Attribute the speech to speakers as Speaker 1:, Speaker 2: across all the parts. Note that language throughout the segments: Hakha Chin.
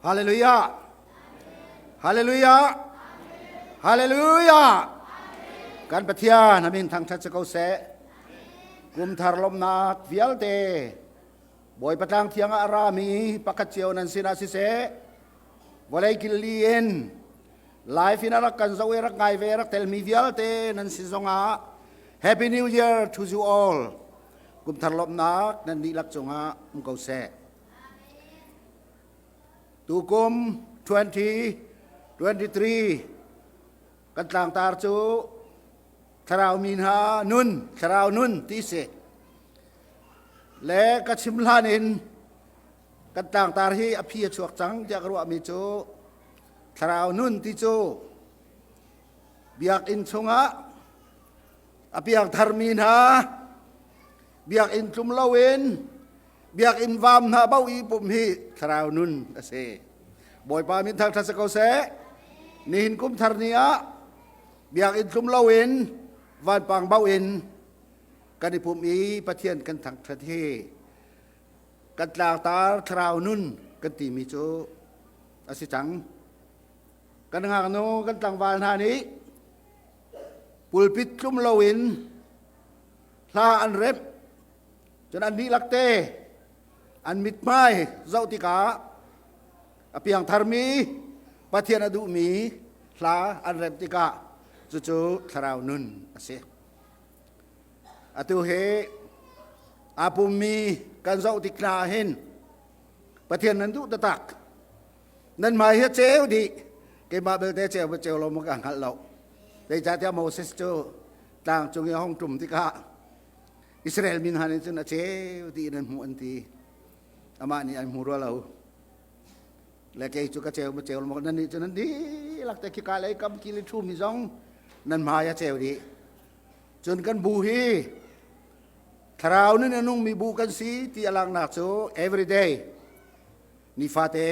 Speaker 1: Hallelujah. Hallelujah. Hallelujah. Kan Pathian amin thangthat si ko seh. Kum thar lawmhnak vialte Bawipa tlang thiang ah a rami pakhat cio nan sinah siseh, vawlei killi in live in a rak kan zoh i rak ngai ve rak telmi vialte nan sin zongah Happy New Year to you all. Kum thar lawmhnak nan dihlak cungah um ko seh. Tukum 2023 kan tlangtar cu thlarau mi hna nun, thlarau nun ti si. Le ka chim hlan in kan tlangtar hi a phi a chuak cang tiah ka ruahmi cu thlarau nun ti cu biakinn chungah a piangtharmi hna biakinn tlum loin biakinn vam hna bo i pum hi thlarau nun a si. Bawipa min thangṭhat si ko seh. Nihin kum thar ni ah biakinn tlum loin vanpang bo in kan i pum i Pathian kan thangṭhat hi kan tlangtar thlarau nun kan timi cu a si cang. Kan ngaknu kan tlangval hna nih pulpit tlum loin hla an remh cun an dihlak te an mithmai zoh tikah a piangtharmi Pathian a duhmi hla an remh tikah cucu thlarau nun a si. Atu hi aa pummi kan zoh tik hna ah hin Pathian nan duh taktak. Nan hmai hi a ceu dih. Keimah belte ceu ma ceu lo maw ka hngalh lo. Zeicahtiah Moses cu tlang cung i a hung ṭum tikah Israel mi hna nih cun a ceu dih in an hmuh an ti. Amah nih an hmu rua lo. Le kei cu ka ceu ma ceu lo maw nan nih cun nan dihlak te khika lei kam kil i ṭhumi zong nan hmai a ceu dih. Cun kan bu hi thlarau nun a nungmi bu kan si ti a langhnak cu everyday nifate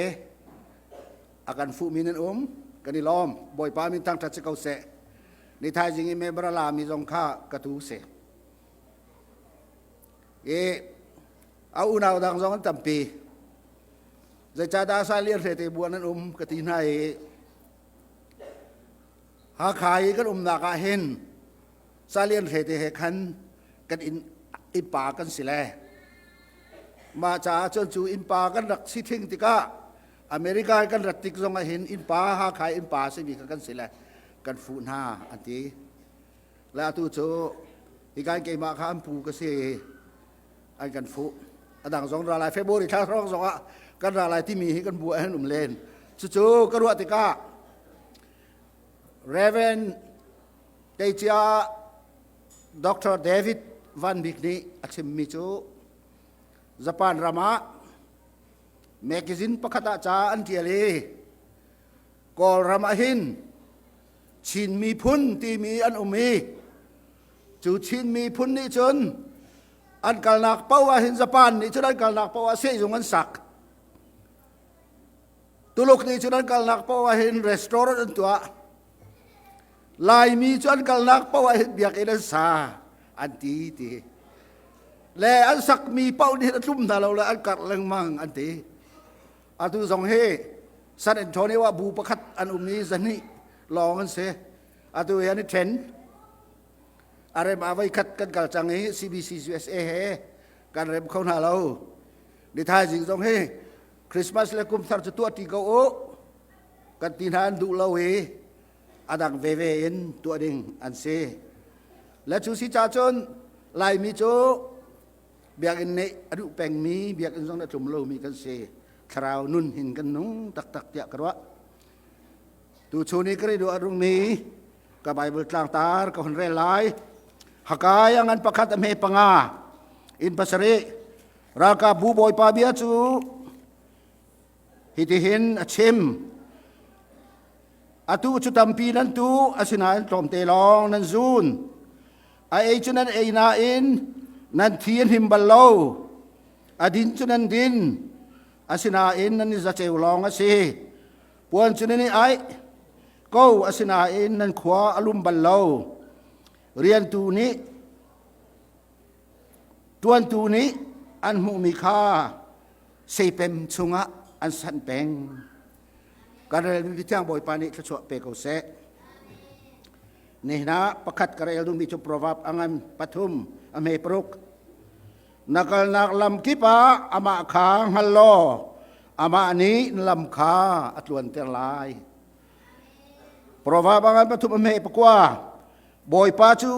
Speaker 1: a kan fuhmi nan um kan i lawm Bawipa min thangṭhat si ko seh ni thaizing i member a lami zong kha ka tu si i a unau dang zong an tampi zeicahdah salian hrete bu an um ka ti hna i Hakha i kan umnak ah hin Salian hrete he khan kan inn innpa kan si le mah caah cun cu innpa kan rak si thing tikah America kan rat tik zong ah hin innpa Hakha innpa simi kha kan si le kan fuh hna an ti le atu cu hikan keimah kha an pu ka si an kan fuh a dang zong ra lai February thla hrawng zong ah kan ra lai timi hi kan bu ah hin um len cucu ka ruah tikah Reverend Teicia Dr. David Van Bik nih a chimmi cu Japan ram ah magazine pakhat ah ca an ṭial i Kawlram ah hin Chin miphun timi an um i cu Chin miphun nih cun an kalnak paoh ah hin Japan nih cun an kalnak paoh ah sehzung an sak. Tuluk nih cun an kalnak paoh ah hin restaurant an tuah. Laimi cu an kalnak paoh ah hin biakinn an sa an ti ti. Le an sakmi paoh nih a tlum hna lo le an karh lengmang an ti. Atu zong hi San Antonio ah bu pakhat an um i zahnih lawng an si. Atu hi an i ṭhen. A rem a voi khat kan kal cang i CBC USA he kan rem kho hna lo. Ni thaizing zong hi Christmas le kum thar cu tuah ṭi ko u kan ti hna an duh lo i a dang veve in tuah ding an si. Le cu si ca cun Laimi cu biakinn nih a duh pengmi biakinn zong a tlum lomi kan si. Thlarau nun hin kan nung taktak tiah ka ruah. Tu chun i ka ri duh a rungmi ka Bible tlangtar ka hun rel lai. Hakai a ngan pakhat a hme panga in pasarih Ralkapbu bawipa bia cu hitihin a chim. Atu cu tampi nan tu, asinain tlawmte lawng nan zun. A ei cu nan ei nain nan thi a hnim bal lo. A din cu nan din, asinain nan i zaceu lawng a si. Puan cu nan i aih ko, asinain nan khua a lum bal lo. Riantu nih Ṭuantu nih an hmuhmi kha seipem chungah an sanh peng. Kan relmi Thiang Bawipa nih thluachuah pe ko seh. Nihin ah pakhat ka rel duhmi cu Proverb a ngan pathum a hme paruk. Na kalnak lam kip ah amah kha hngal law amah nih na lam kha a tluanter lai. Proverb a ngan pathum a hme pakua. Bawipa cu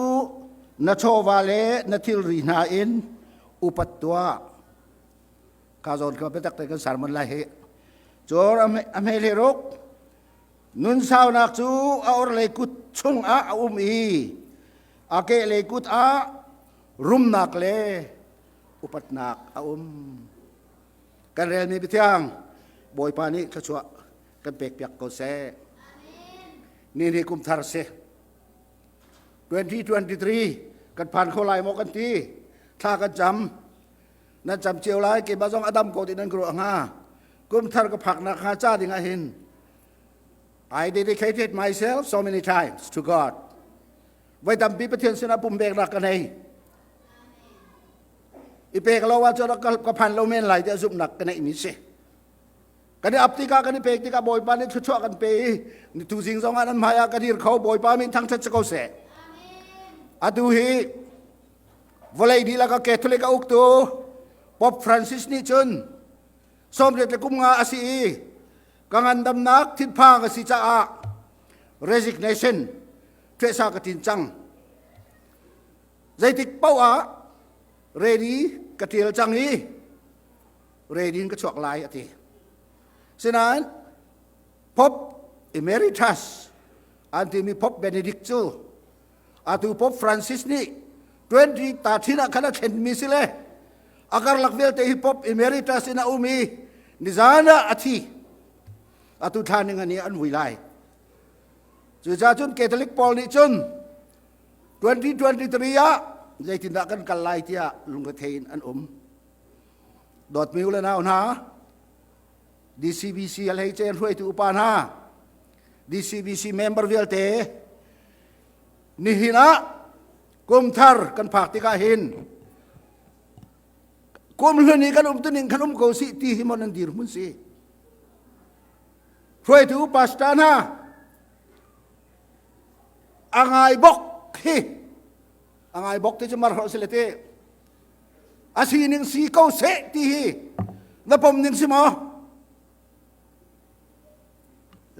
Speaker 1: na chawva le na thilri hna in upat tuah. Ka zawn ka biatak te kan sermon lai hi. Cur a hme le ruk. Nun saunak cu a orhlei kut chungah a um i a kehlei kut ah rumnak le upatnak a um. Kan relmi biathiang Bawipa nih thluachuah kan pekpiak ko seh. Ni ni kum thar si. 2023 kan phan kho lai maw kan ti. Thla kan cam. Nan cam cio lai keimah zong a dam ko ti nan ka ruah hnga. Kum thar ka phaknak hnga ca ding ah hin I dedicated myself so many times to God. Voi tampi Pathian sinah pumpeknak ka nei. I pek lo ahcun ka phan lo men lai tiah zumhnak ka neihmi si. Kan i ap tikah kan i pek tikah Bawipa nih thluachuah kan pe i tuzing zong ah nan hmai ah ka dir kho Bawipa min thangṭhat si ko seh. Atu hi vawlei dihlak a Catholic a uktu Pope Francis nih cun 80 le kum nga a si i ka ngandamnak thinphang a si caah resignation ṭhehsa ka ṭin cang. Zeitik paoh ah ready ka ṭial cang i ready in ka chuak lai a ti. Sinain Pope Emeritus an timi Pope Benedict cu atu Pope Francis nih 20 ta thin ah khan a thlenmi si le a karlak vialte hi Pope Emeritus in a um i nizan ah a thi. Atu thla ning ani an vui lai. Cucaah cun Catholic pawl nih cun 2023 ah zeitindah kan kal lai tiah lungrethei in an um. Dawtmi u le nau hna, DCBC a hleice hruaitu upa hna, DCBC member vialte, nihin ah kum thar kan phak tikah hin kum hlun i kan um tuning kan um ko si ti hi mon an dirhmun si. Hruaitu pastor hna, a ngai bok hi a ngai bok ti cu mar si le ti a sining si ko seh ti hi na pom ning si maw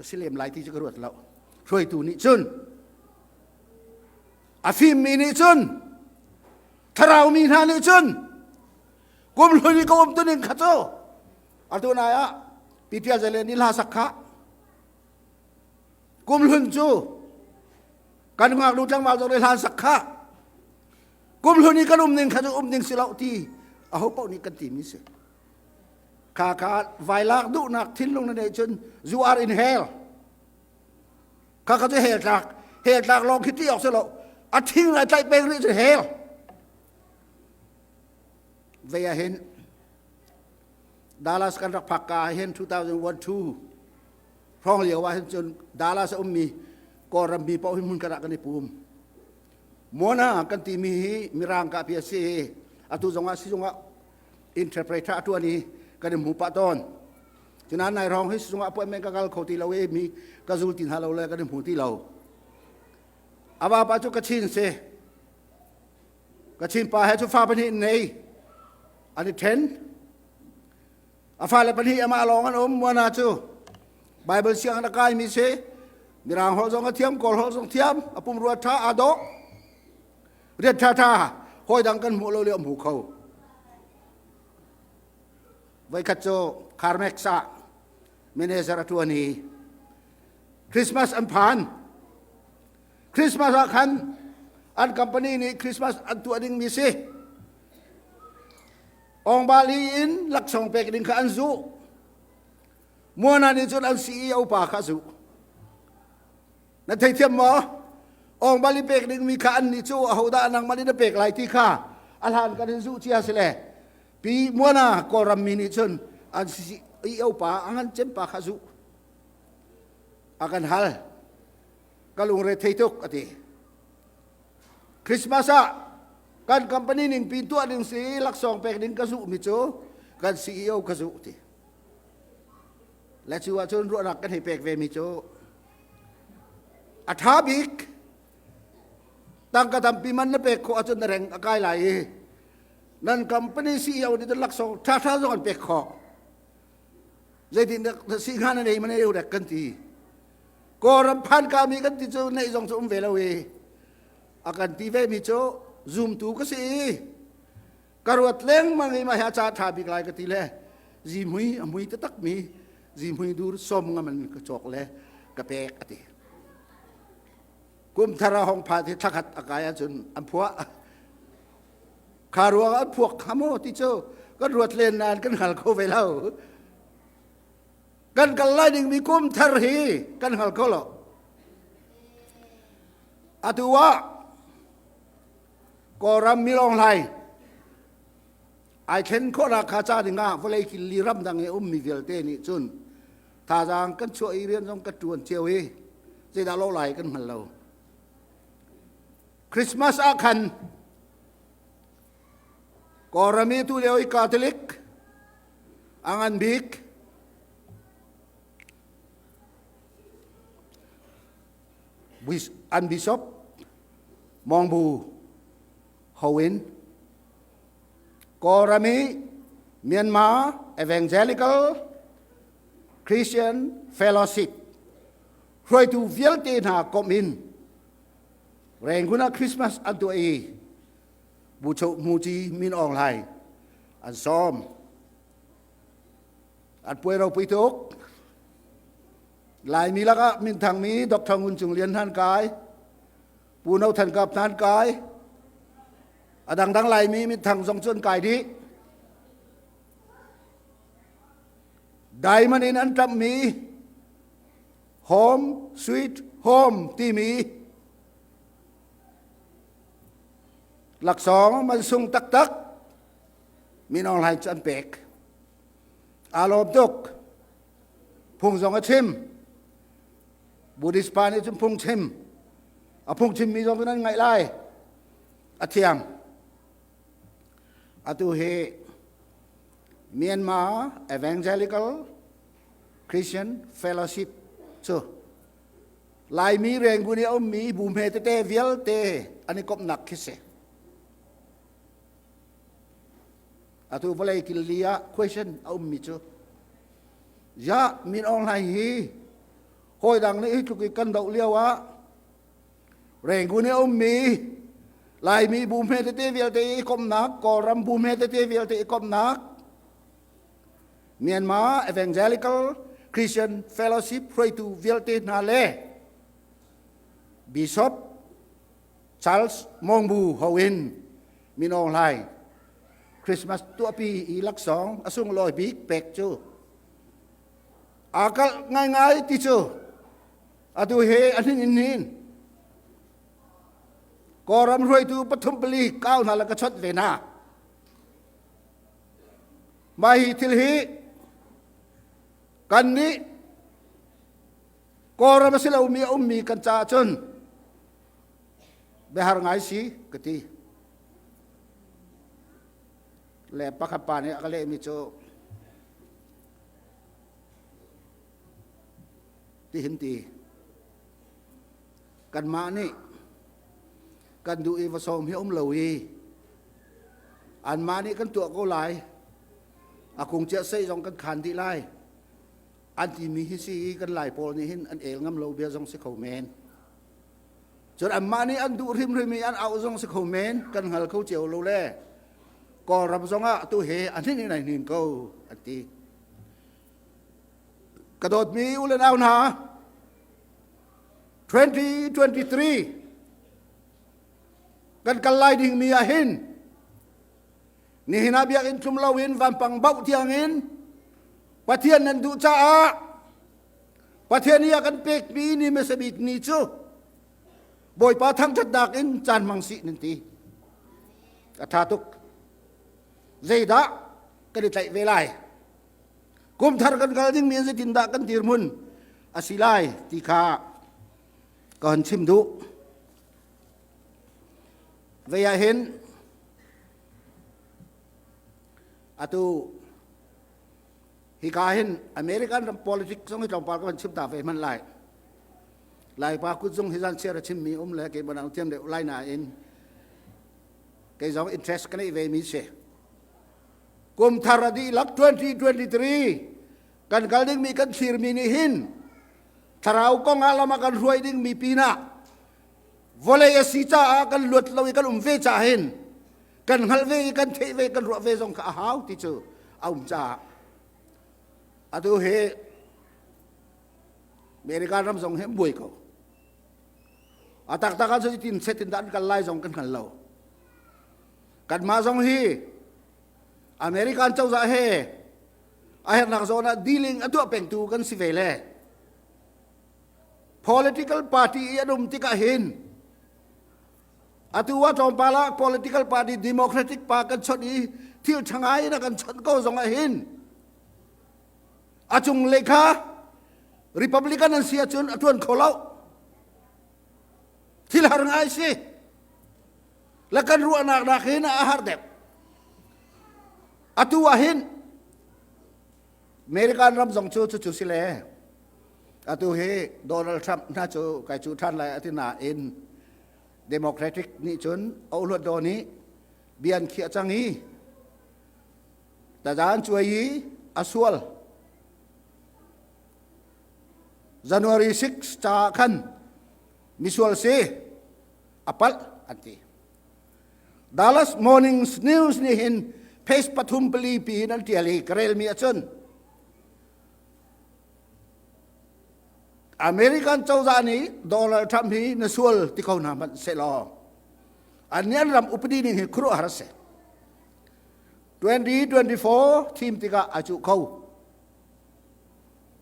Speaker 1: si lem lai ti cu ka ruat lo hruaitu nih cun a fimmi nih cun thlarau mi hna nih cun kum hlun i ka um tuning kha cu atu nai ah Peter Zelen nih hla sak kha kum hlun cu kan ngaknu tlangval zong nih hlan sak kha kum hlun i kan um ning kha cu um ding si lo ti aho paoh nih kan timi si kha kha vailak duhnak thinlung na neih cun you are in hell kha kha cu hell tlak hell tlak lawng khi ti awk si lo a thing lai tlaih peng rih cu hell vei ah hin Dallas kan rak phak ka ah hin 2001 2 hrawng lio ah hin cun Dallas a ummi Kawlram mi paoh hi hmun khat ah kan i pum. Mona kan timi hi Mirang ka pi a si i atu zong ah sizung ah interpreter a tuan i kan i hmu pah tawn. Cunain nai hrawng hi sizung ah appointment ka kal kho ti lo i mi ka zul ti hna lo le kan i hmu ti lo. A vapa cu Kachin si. Kachin pa he cu fa pahnih nei. An i then. A fale pahnih amah lawng an um Muana cu Bible sianginn a kaimi si Mirang holh zong a thiam Kawl holh zong thiam a pumrua ṭha aa dawh rian ṭha ṭha hawi dang kan hmuh lo lio hmu kho voikhat cu Carmex ah manager a ṭuan i Christmas an phan Christmas ah khan an company nih Christmas an tuah dingmi si Ongbali in laksawng pek ding kha an zuh. Muana nih cun an CEO pa kha a zuh. Na theithiam maw? Ongbali pek dingmi kha an nih cu ahodah nangmah nih na pek lai ti kha a hlan kan in zuh cia si le pi Muana Kawlram mi nih cun an CEO pa a ngan cem pa kha zuh. A kan hal. Ka lungre thei tuk a ti. Christmas ah kan company ning pi tuah ding si laksawng pek ding ka zuh mi cu kan CEO ka zuh ti. Le cu ahcun ruahnak kan hei pek ve mi cu a ṭha bik tangka tampi man na pek khawh ahcun na reng a kai lai i nan company CEO nih cun laksawng ṭhaṭha zong an pek khawh. Zeitin dah si hnga na nei man ei rek kan ti. Kawlram phan ka mi kan ti cu neih zong cu um ve lo i a kan ti ve mi cu zumtu ka si i ka ruat lengmang i mah hi a ca ṭha bik lai ka ti le zihmui a mui taktak mi zihmui dur som ngam in ka cawk le ka pek a ti. Kum thar a hong phat hi thlakhat a kai ahcun an phuah. Kha ruang an phuak kha maw ti cu kan ruat len nain kan hngal kho ve lo. Kan kal lai dingmi kum thar hi kan hngal kho lo. Atu ah Kawlram milawng hlai ai thlen khawhnak kha ca dingah vawlei killi ramdang i ummi vialte nih cun thazaang kan chuah i rian zong kan ṭuan cio i zeidah lo lai kan hngal lo. Christmas ah khan Kawlram i tu lio i Catholic a ngan bik an bishop Mawngbu Hoin Kawlram i Myanmar Evangelical Christian Fellowship hruaitu vialte hna komh in Rangoon ah Christmas an tuah i Buchoh Muci Min Aung Hlaing an sawm. An puai ropui tuk. Laimi lakah minthangmi Dr. Ngun Cung Lian hnan kai, Pu No Than Kap hnan kai, a dangdang Laimi minthang zong cu an kai dih. Diamond in an ṭamhmi Home Sweet Home timi laksawng mansung taktak Min Aung Hlaing cu an pek. Aa lawm tuk. Phung zong a chim. Buddhist pa nih cun phung chim. A phung chimmi zong cu nan ngaih lai. A thiam. Atu hi Myanmar Evangelical Christian Fellowship cu Laimi Rangoon i a ummi bu hme tete vialte an i komhnak khi si. Atu vawlei killi ah question a ummi cu ya Min Aung Hlaing hi hawi dang nih hi tluk i kan doh lio ah Rangoon i a ummi Laimi bu hme tete vialte i komhnak Kawlram bu hme tete vialte i komhnak Myanmar Evangelical Christian Fellowship hruaitu vialte hna le Bishop Charles Mawngbu hoin Min Aung Hlaing Christmas tuahpi i laksawng a sunglawi bik pek cu aa kalh ngaingai ti cu atu he a hnin in hnin Kawlram hruaitu pathum pali kau hna le ka chawnh ve hna. Mah hi thil hi kannih Kawlram a si lomi a ummi kan caah cun biahar ngai si ka ti. Le pakhat pa nih a ka lehmi cu tihin ti kanmah nih kan duh i va sawm hi um lo i anmah nih kan tuah ko lai a kung chiah sei zong kan khan dih lai an timi hi si i kan lai pawl nih hin an el ngam lo bia zong si kho men cun anmah nih an duh hrimhrim i an auh zong si kho men kan hngal kho cio lo le Kawlram zong ah tu he a hnin in ai hnin ko an ti ka dawtmi u le nau hna 2023 kan kal lai dingmi ah hin nihin ah biakinn tlum loin vampang bauh tiangin Pathian nan duh caah Pathian i a kan pekmi ni hmasa bik ni cu Bawipa thangṭhatnak in caan hmang sih nan ti. A ṭha tuk. Zeidah kan i tlaih ve lai? Kum thar kan kal dingmi in zeitindah kan dirhmun a si lai ti kha ka hon chim duh. Vei ah hin atu. Hika hin American ram politics zong hi tlawmpal ka van chim ta ve hmanh lai. Laipa kut zong hi zan chiar a chimmi um le kei banang thiam deuh lai nain kei zong interest ka neih ve mi si. Kum thar a dihlak 2023 kan kal dingmi kan thlirmi nih hin thlarau kong ah lam ah kan hruai dingmi pinah vawlei a si caah kan luat lo i kan um ve caah hin kan hngalh ve i kan theih ve kan ruah ve zong kha a hau ti cu a um caah atu hi American ram zong hi an buai ko. A taktak ah cun tin set in dah an kal lai zong kan hngal lo. Kanmah zong hi American cozah he a herhnak zawn ah dealing a tuah pengtu kan si ve le political party i an um tikah hin atu ah tlawmpal ah political party democratic pa kan chawnh i thil ṭha ngai in a kan chawnh ko zong ah hin a cunglei kha Republican an si ahcun a ṭuan kho lo. Thil har ngai si. Le kan ruahnak nak hin a har deuh. Atu ah hin American ram zong cu cucu si le atu hi Donald Trump hna cu kai cu ṭhan lai ati nain Democratic nih cun a uhluat daw nih bia an khiah cang i Tazan cuai i a sual. January 6 ca khan misual si a palh an ti. Dallas Morning News nih hin page pathum pali pi in an tial i ka relmi ahcun American cozah nih Donald Trump hi na sual ti ko hna hmanh sehlaw an nih an ram upadi ning hi khuaruahhar a si. 2024 thim tikah a cuh kho.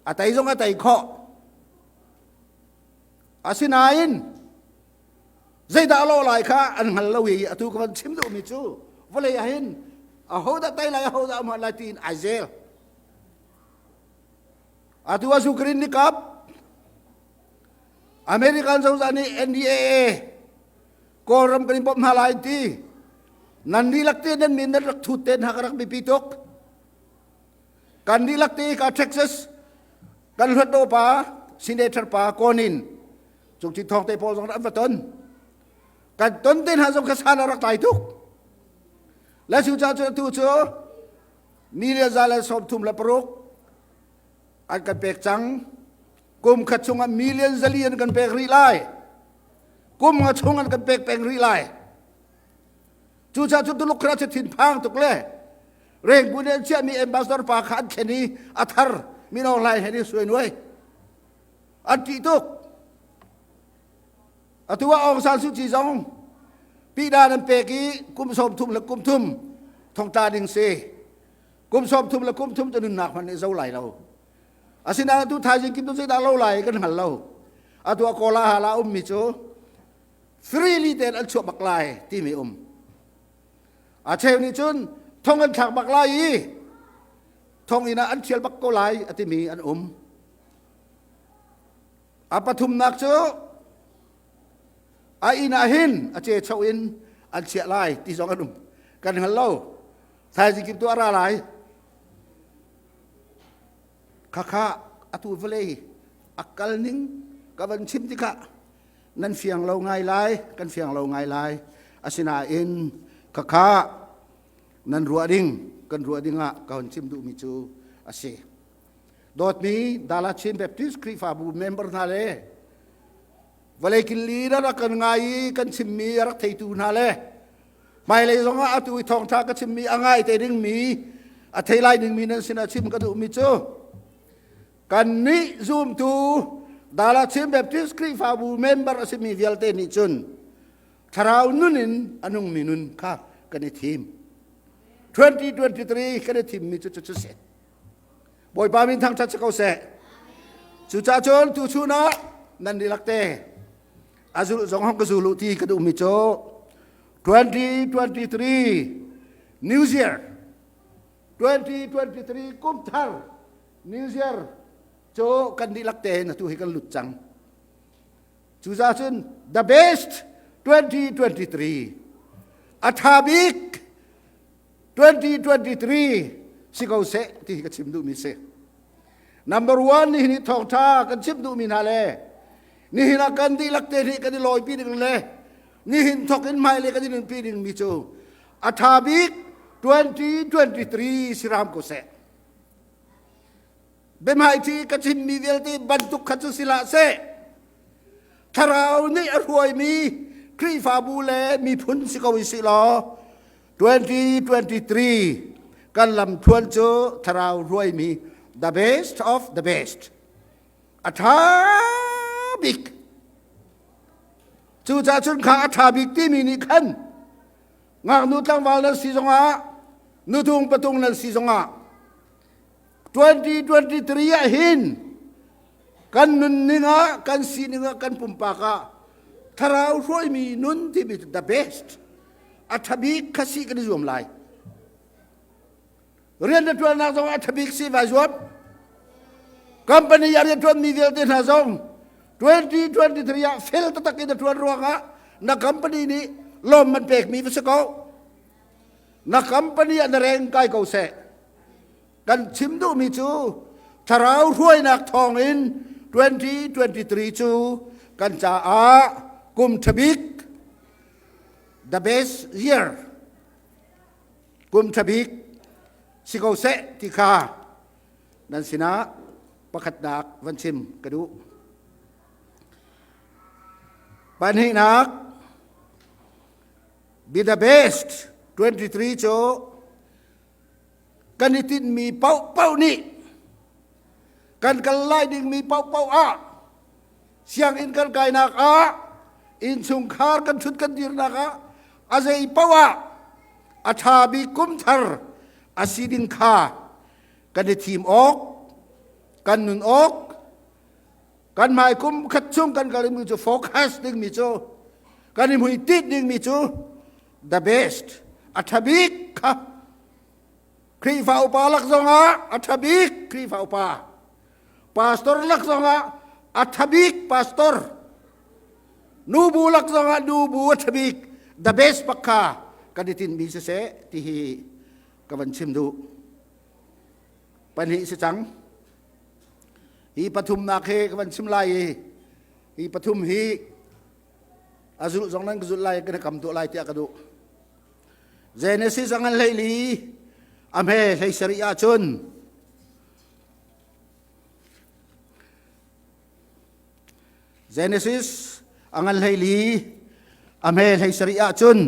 Speaker 1: A tei zong a tei khawh. Asinain zeidah a lawh lai kha an hngal lo i atu ka van chim duhmi cu vawlei ah hin ahodah tei lai ahodah a lai tiin ai zel. Atu a Ukraine ni kap American cozah nih NDAA Kawlram kan in bawmh hna lai ti nan dihlak te nan min nan rak thut te hna ka rak biapi tuk kan dihlak te ka Texas kan hluat pa senator pa Konin cungci thawng te pawl zong an va ton kan ton te hna zong kha san a rak tlai tuk le cu ca cu tu cu million za le sawm thum le paruk an kan pek cang kum khat chungah million zali an kan pek rih lai kum nga chung an kan pek peng rih lai cucaah cu Tuluk kha cu thinphang tuk le rengbu nih an chiahmi ambassador pa kha an thlen i a thar mino hlai he ni suai nuai an ṭih tuk atu ah Aung San Suu Kyi zong pihdan an pek i kum sawm thum le kum thum thongtla ding si kum sawm thum le kum thum cu nunnak hmanh nih zo lai lo Asinain atu thaizing kim tu zeidah lo lai kan hngal lo. Atu a kawla hala ummi cu freely tein an chuah bak lai timi um. A cheu nih cun thong an thlak bak lai i thonginn ah an thial bak ko lai a timi an um. A pathumnak cu a inn ah hin a ce cho in an chiah lai ti zong an um. Kan hngal lo. Thaizing kim tu a ra lai. Khakha atu vawlei a kal ning ka van chim tikah nan fiang lo ngai lai, kan fiang lo ngai lai. Asinain khakha nan ruah ding, kan ruah ding ah ka hun chim duhmi cu a si. Dawtmi Dala Chin Baptist Khrihfabu member hna le vawlei killi na rak kan ngai i kan chimmi a rak theitu hna le Hmailei zongah atu i thawngṭha ka chimmi a ngai te dingmi a thei lai dingmi nan sinah chim ka duhmi cu kannih zumtu Dala Chin Baptist Khrihfabu member a simi vialte nih cun thlarau nun in a nungmi nun kha kan i thim. 2023 kan i thimmi cu cu si. Bawipa min thangṭhat si ko seh. Cucaah cun tuchun ah nan dihlak te a zulh zong hong ka zul u ti ka duhmi cu 2023 New Year 2023 kum thar New Year cu kan dihlak tein atu hi kan lut cang. Cucaah cun the best 2023 a ṭha bik 2023 si ko seh ti hi ka chim duhmi si. Number one, nihin i thawngṭha kan chim duhmi hna le nihin ah kan dihlak te nih kan i lawipi ding le nihin thawk in hmailei kan i nunpi dingmi cu a ṭha bik 2023 si hram ko seh. Biahmaiṭhi ka chimmi vialte bantuk kha cu si hlah seh. Thlarau nih a hruaimi Khrihfabu le miphun si ko i si law 2023 kan lamthluan cu thlarau hruaimi the best of the best a ṭha bik. Cucaah cun kha a ṭha bik timi nih khan ngaknu tlangval nan si zongah nutung patung nan si zongah 2023 ah hin kan nunning ah kan sining ah kan pumpak ah thlarau hruaimi nun timi the best a thabik kha si kan i zuam lai. Rian na tuannak zong a thabik si vai zuam. Company a rian tuanmi vialte hna zong 2023 ah fel taktak in na tuan ruangah na company nih lawm man pekmi va si ko. Na company ah na reng kai ko seh. Kan chim duhmi cu thlarau hruainak thawngin 2023 cu kan caah kum ṭhabik, the best year, kum ṭhabik si ko seh ti kha nan sinah pakhatnak van chim ka duh. Pahnihnak, be the best 23 cu kan i tinhmi paohpaoh nih kan kal lai dingmi paohpaoh ah, sianginn kan kainak ah, innchungkhar kan ṭhut kan dirnak ah, a zei paoh ah a ṭha bik kum thar a si ding kha kan i thim awk, kan nun awk, kan hmai kum khat chung kan kal dingmi cu, focus dingmi cu, kan i hmuitinh dingmi cu the best, a ṭha bik kha. Khrihfa upa lak zongah a ṭha bik Khrihfa upa, pastor lak zongah a ṭha bik pastor, nubu lak zongah nubu a ṭha bik, the best bak kha kan i tinhmi siseh ti hi ka van chim duh. Pahnih si cang. Hi pathumnak hi ka van chim lai i hi pathum hi a zulh zong nan ka zulh lai, kan kam tuah lai tiah ka duh. Genesis a ngan hleili a hme hlei sarih ahcun Genesis a ngan hleili a hme hlei sarih ahcun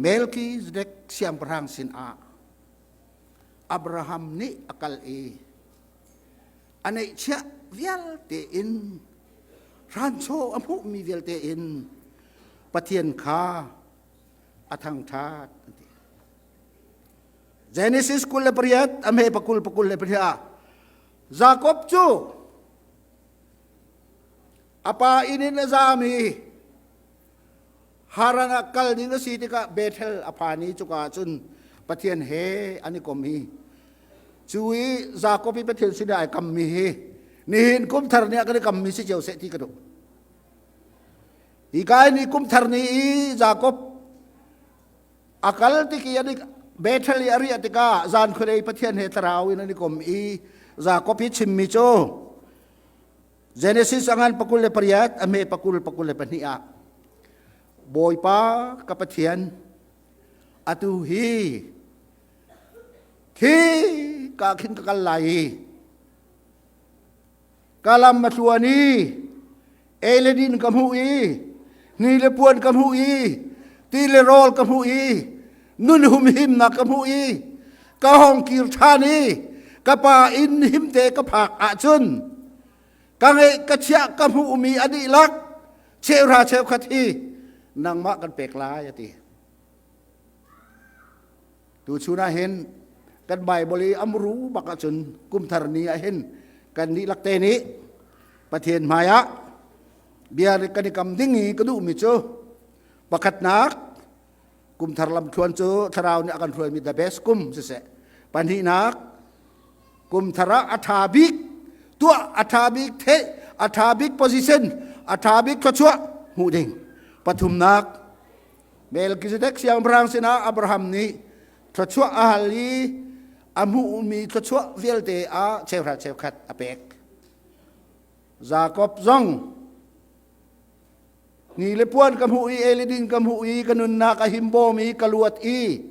Speaker 1: Melchizedek siangpahrang sinah Abraham nih a kal i a neihchiah vialte in, hranchaw a hmuhmi vialte in Pathian kha a thangṭhat an ti. Genesis 28 a hme pakul pakul le pahnih ah Jakob cu a pa inn in a zam i Haran ah kal ding a si tikah Bethel a phan i cuka ah cun Pathian he an i kom i cu i Jakob i Pathian sinah ai kammi hi nihin kum thar ni ah kan i kammi si cio seh ti ka duh. Hi kai ni kum thar ni i Jakob a kal tik i an i Bethel i a riah tikah zan khuadei Pathian he thlarau in an i kom i Jakob hi chimmi cu Genesis a ngan pakul le pariat a hme pakul pakul le pahnih ah, Bawipa ka Pathian, atu hi khi ka khin ka kal lai i ka lam a tluan i ei le din ka hmuh i ni le puan ka hmuh i ti le rawl ka hmuh i nun humhimnak ka hmuh i ka hong kir ṭhan i ka pa inn himte ka phak ahcun ka ngeih ka chiah ka hmuhmi a dihlak cheuhra cheukhat hi nangmah kan pek lai, a ti. Tu chun ah hin kan Bible i amru bak ahcun kumthar ni ah hin kan dihlak te nih Pathian hmai ah bia kan i kam ding i ka duhmi cu, pakhatnak, kumthar lamthluan cu thlarau nih a kan hruaimi the best kum siseh, pahnihnak, kumthar ah a ṭha bik tuah, a ṭha bik theih. A ṭha bik position, a ṭha bik thluachuah hmuh ding. Pathumnak, Melchizedek siangpahrang sinah Abraham nih thluachuah a hal i a hmuhmi thluachuah vialte ah cheuhra cheukhat a pek. Jakob zong ni le puan ka hmuh i elidin ka hmuh i ka nunnak a himbawm i ka luat i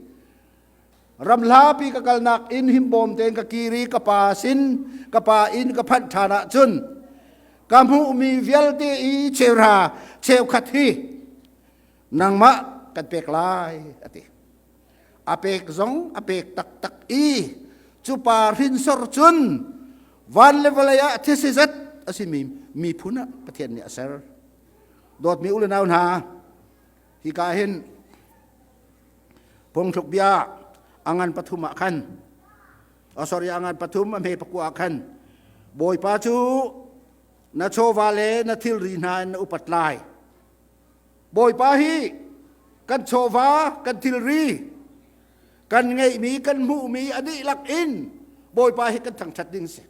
Speaker 1: ramhlapi ka kalnak in himbawm tein ka kir i ka pa sin ka pa inn ka phanh ṭhan ahcun ka hmuhmi vialte i cheuhra cheukhat hi nangmah kan pek lai a ti. A pek zong a pek taktak i cu pa hrinsor cun van le vawlei ah thisi zat a simi miphun ah Pathian nih a ser. Dawtmi u le nau hna, hika hin phungthluk bia a ngan pathum ah khan oh sorry a ngan pathum a hme pakua ah khan Bawipa cu na chawva le na thilri hna in na upat lai. Bawipa hi kan chawva kan thilri kan ngeihmi kan hmuhmi a dihlak in Bawipa hi kan thangṭhat ding si.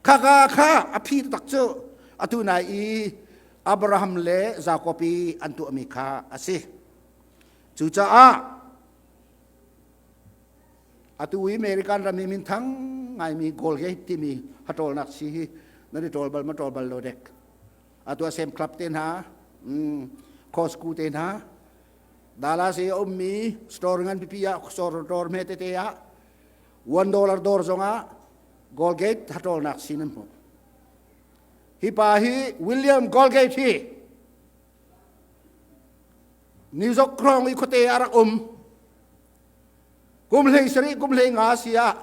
Speaker 1: Khaka kha a phi tak cu atu nai i Abraham le Jakob i an tuahmi kha a si. Cucaah atu i American ram i minthang ngaimi Golgate timi hatawlnak si hi nan i ṭawl bal ma ṭawl bal lo dek. Atu a Sam Club te hna, Costco te hna, Dallas i a ummi store ngan pipi ah store dawr hme tete ah $1 dawr zongah Golgate hatawlnak sin an hmuh. Hi pa hi William Golgate hi New York krong i khuate a rak um. Kum hlei sarih kum hlei nga si ah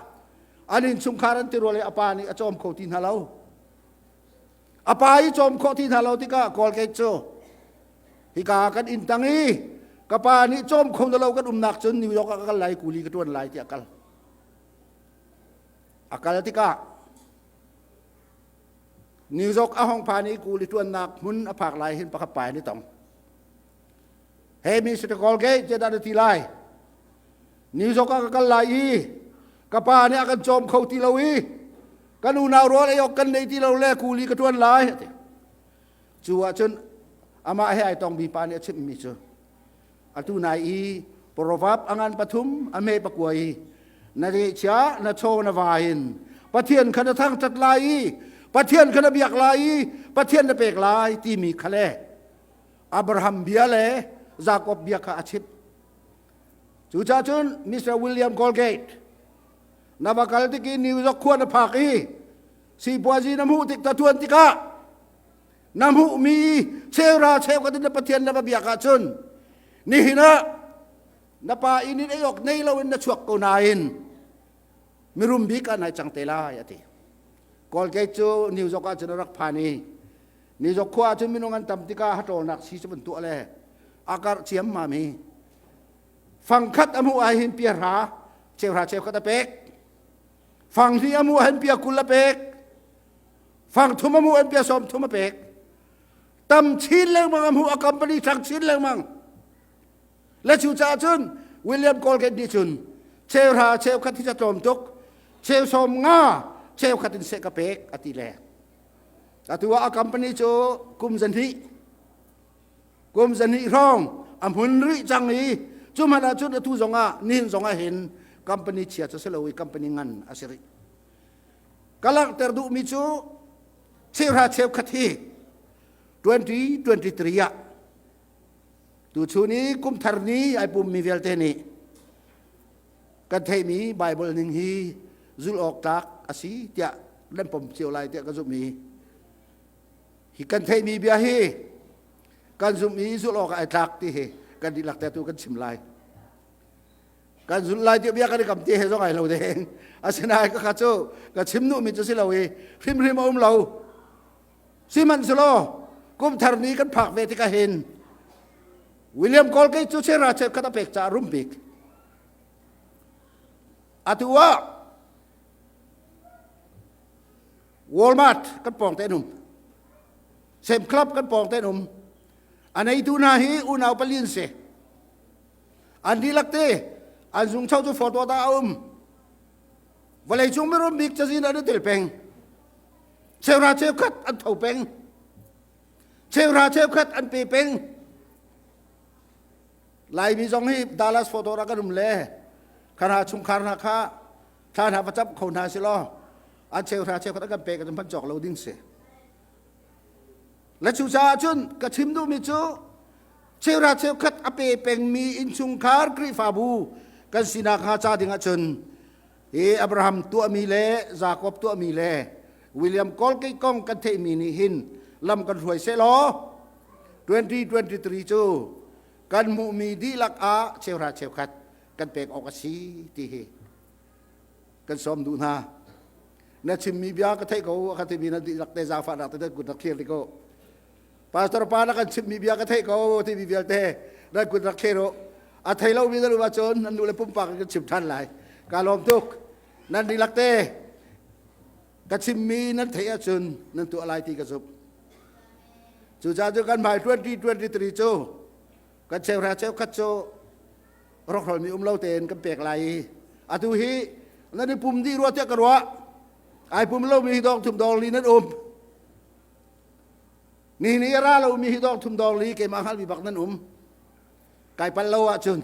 Speaker 1: an innchungkhar an tirual i a pa nih a cawm kho ti hna lo. A pa i cawm khawh ti hna lo tikah Colgate cu hika kan inn tang i ka pa nih cawm kho na lo kan umnak cun New York ah ka kal lai kuli ka tuan lai tiah kal. A kal tikah New York a hong phan i kuli ṭuannak hmun a phak lai hin pakhat pa in i tong. Hey Mr. Colgate, zeidah na ti lai? New York ah ka kal lai i ka pa nih a kan cawm kho ti lo i kan unau rual ei awk kan nei ti lo le kuli ka ṭuan lai. Cu ahcun amah he ai tongmi pa nih a chimhmi cu atu nai i proverb a ngan pathum a hme pakua i na chia na chaw na va in Pathian kha na thangṭhat lai i Pathian kha na biak lai i Pathian na pek lai timi kha le Abraham bia le Jakob bia kha a chimh. Cucaah cun Mr. William Colgate na va kal tik i New York khua na phak i sipuazi na hmuh tik ta tuan tikah na hmuhmi cheura cheukhat in na Pathian na va biak ahcun nihin ah na pa inn in ei awk nei loin na chuak ko nain mirum bik ah nai cang te lai a ti. Colgate cu New York ah cun a rak phan i New York khua ah cun minung an tam tikah hatawlnak si cu ban tuah le a karh ciammam hi fangkhat a hmuh ah hin pia hra cheuhra cheukhat a pek fanghnih a hmuh ah hin pia 20 a pek fang thum a hmuh an pia sawm thum a pek tam chin lengmang a hmuh a company thang chin lengmang le cu caah cun William Colgate nih cun cheu hra cheu khat hi ca tlawm tuk cheu sawm nga cheu khat in seh ka pek a ti le atu ah a company cu kum zan kum zan hrawng a hmun rih cang i cu hmanh ah cun atu zong ah nihin zong ah hin company chia cu si lo i company ngan a si rih Ka langhter duhmi cu cheuhra cheukhat hi 2023 ah tuchun i kumthar ni ai pummi vialte nih kan theihmi Bible ning hi zulh awk tlak a si tiah nan pom cio lai tiah ka zumh i hi kan theihmi bia hi kan zumh i zulh awk ai tlak ti hi kan dihlak te tu kan chim lai. Kan zulh lai ti bia kan i kam ti he zong ai lo deng. Asinain ka kha cu ka chim duhmi cu si lo i hrimhrim a um lo. Sihmanhsehlaw kum thar ni kan phak ve tikah hin William Colgate cu chera cheukhat a pek caah rum bik. Atu ah Walmart kan pawng te an um. Sam Club kan pawng te an um. A neitu hna hi unau pali an si. An dihlak te an zungcho cu photo dah a um. Vawleicung mirum bik cazin an i tel peng. Cheuhra cheukhat an tho peng. Cheuhra cheukhat an pe peng. Laimi zong hi Dallas Fort Worth ah kan um le khana chungkhar hna kha thla hna va cap kho hna si law an cheuhra cheukhat an kan pek an hman cawk lo ding si. Le cucaah cun ka chim duhmi cu cheuhra cheukhat a pe pengmi innchungkhar Khrihfabu kan sinak hnga ca ding ahcun hi Abraham tuahmi le Jakob tuahmi le William Colgate kong kan theihmi nih hin lam kan hruai seh law 2023 cu kan hmuhmi dihlak ah cheuhra cheukhat kan pek awk a si ti hi kan sawm duh hna. Na chimmi bia ka theih ko ka timi na dihlak te zaangfahnak te kut rak thlir ko. Pastor pa na kan chimmi bia ka theih ko timi vialte nan kut rak thlir u. A thei lomi na lu ahcun nan nu le pumpak in kan chim ṭhan lai. Ka lawm tuk. Nan dihlak te ka chimmi nan theih ahcun nan tuah lai ti ka zumh. Cucaah cu kan hmai 2023 cu kan cheuhra cheukhat cu rawkhrolmi um lo tein kan pek lai i atu hi nan i pum dih rua tiah ka ruah. Ai pum lomi hi dawng thum dawng li nan um. Ni ni a ra lomi hi dawng thum dawng li keimah hngalmi bak nan um. Kai pal lo ahcun.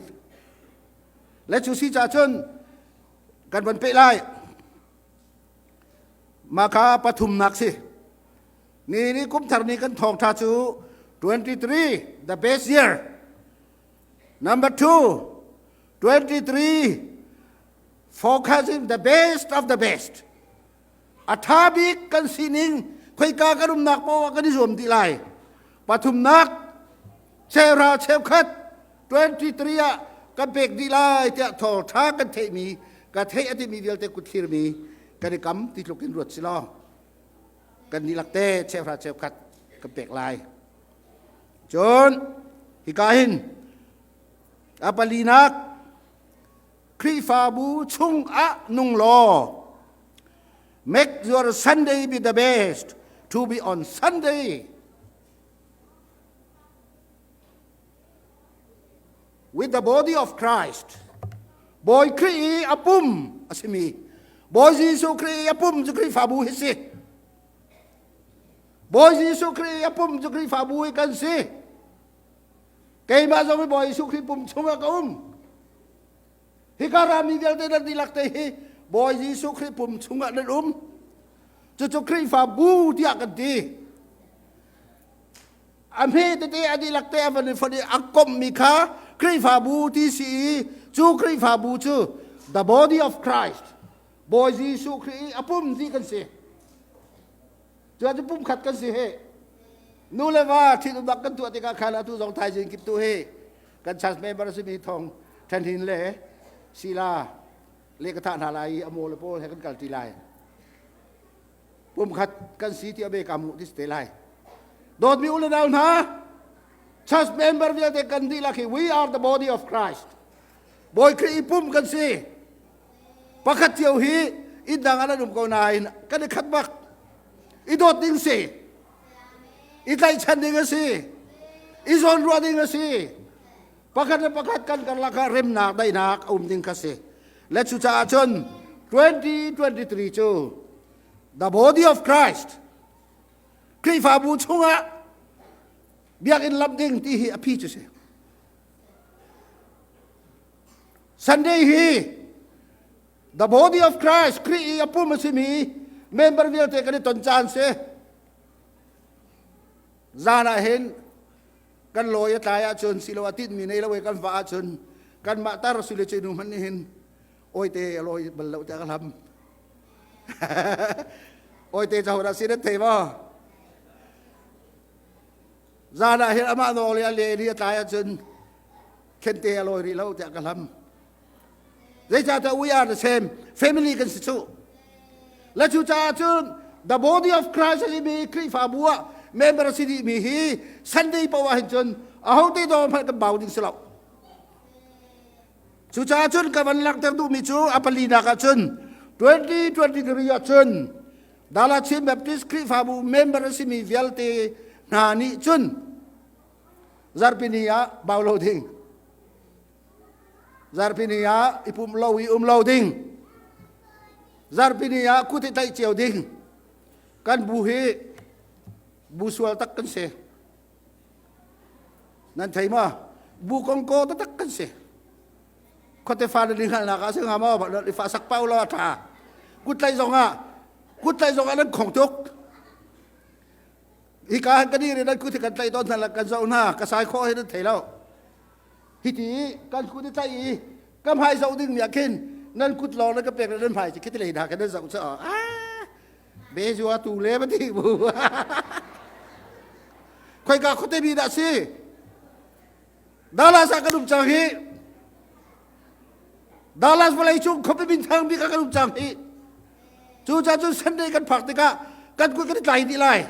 Speaker 1: Le cu si ca cun kan van peh lai. Mah kha pathumnak si. Ni ni kum thar ni kan thawngtha cu 23 the best year. Number 2 23 forecasting the best of the best. A tha bik kan sining khoika kan umnak paoh ah kan i zuam dih lai. Pathumnak cheuhra cheukhat 23 ah kan pek dih lai tiah thawngtha kan theihmi ka theih a timi vialte kut thlirmi kan i kam ti tluk in ruat si law kan dihlak te cheuhra cheukhat kan pek lai. Cun hika hin a palinak Khrihfabu chungah nung law make your Sunday be the best to be on Sunday with the body of Christ. Bawi Khrih i a pum a simi Bawi Jesuh Khrih i a pum cu Khrihfabu hi si. Bawi Jesuh Khrih i a pum cu Khrihfabu hi kan si. Keimah zong hi Bawi Jesuh Khrih pum chungah ka um. Hika rami vialte nan dihlak te hi Bawi Jesuh Khrih pum chungah nan um. Cucu Khrihfabu tiah kan ti. A hme tete a dihlak te a van i fonh i a komhmi kha Khrihfabu ti si i cu Khrihfabu cu the body of Christ Bawi Jesuh Khrih i a pum ti kan si. Cu cu pum khat kan si he. Nu le va ṭhitumnak kan tuah tikah khan atu zong thaizing kip tu hi kan church member a simi thong ṭhenhin le sila le ka thah hna lai i a maw le pawl he kan kal ṭi lai. Pumkhat kan si ti a be ka mu ti te lai. Dawtmi u le nau hna, church member vialte kan dihlak hi we are the body of Christ. Bawi Khrih i pum kan si. Pakhat cio hi inn dang ah nan um ko nain kan i khat bak. I dawt ding si. I tlaihchan ding a si. I zawnruah ding a si. Pakhat le pakhat kan karlak ah remnak daihnak a um ding kha si. Le cucaah cun 2023 cu the body of Christ Khrihfabu chungah biakinn lamh ding ti hi a phi cu si. Sunday hi the body of Christ Khrih i a pum a simi member vialte kan i ton caan si. Zan ah hin kan lawi a tlai ahcun silo a tinhmi nei lo i kan vah ahcun kanmah tar sile cu nu hmanh nih hin awite a lawi bal lo tiah ka hlam. Awite caho dah si nan thei maw? Zan ah hin amah nawl i a len i a tlai ahcun khente a lawi rih lo tiah ka hlam. Zeicahtiah we are the same family kan si cu. Le cucaah cun the body of Christ a simi Khrihfabu ah member a si dihmi hi Sunday paoh ah hin cun ahote dawr hmanh kan bau ding si lo. Cucaah cun ka van langhter duhmi cu a palinak ah cun 2023 ah cun Dala Chin Baptist Khrihfabu member a simi vialte hna nih cun zarhpini ah bau lo ding. Zarhpini ah i pumh lo i um lo ding. Zarhpini ah kut i tlaih cio ding. Kan bu hi bu sual tak kan si. Nan thei ma? Bu kongko taktak kan si. Khuate fa na hngalnak ah si hnga maw? Fa sak pau law a ṭha. Kut tlaih zong ah kut tlaih zong ah nan khong tuk. Hika han kan i nan kut hi kan tlaih tawn hna kan zoh hna ka sai khawh hi nan thei lo. Hiti kan kut i tlaih i ka hmai zoh ding mi ah khin nan kut lawng nan ka pek nan hmai cu khiti lei hna khin nan zoh cu ah bezua tu le ma ti bu khoika khuate mi dah si Dallas ah kan um cang hi Dallas vawlei cung khuapi minthang bik ah kan um cang hi cu ca cun Sunday kan phak tikah kan kut kan i tlai dih lai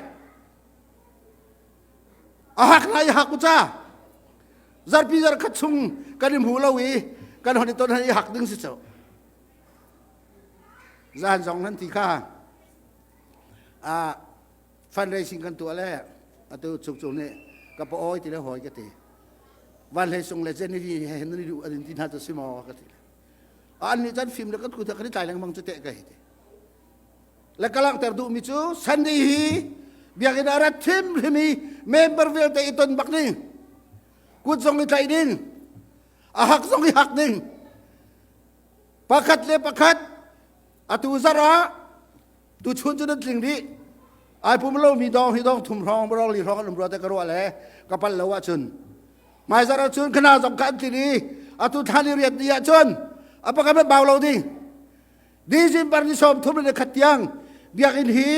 Speaker 1: a hak lai hak u ca zarpi zar khat chung kan i hmu lo i kan hon i ton han i hak ding si cho zan zong nan ti kha a fundraising kan tuah le atu chung chung nih ka pa oi ti le hoi ka ti van hlei sung le Jenny he nan i duh an ti hna cu si maw ka ti an nih chan fim le kan ku kan i tlai lengmang cu te ka hi ti le ka langhter duhmi cu Sunday hi biakinn ah rat hrimhrim i member vialte i ton bak ding kut zong i tlaih ding a hak zong i hak ding pakhat le pakhat atu zarh ah tuchun cu nan tling dih ai pum lomi dong hi dong thum hrawng borong li hrawng an um rua te ka ruah le ka pal lo ahcun hmaizarh ahcun khana zong kha an tlin i atu thlan i riat ni ahcun a pakhat hmanh bau lo ding December ni 31 tiang biakinn hi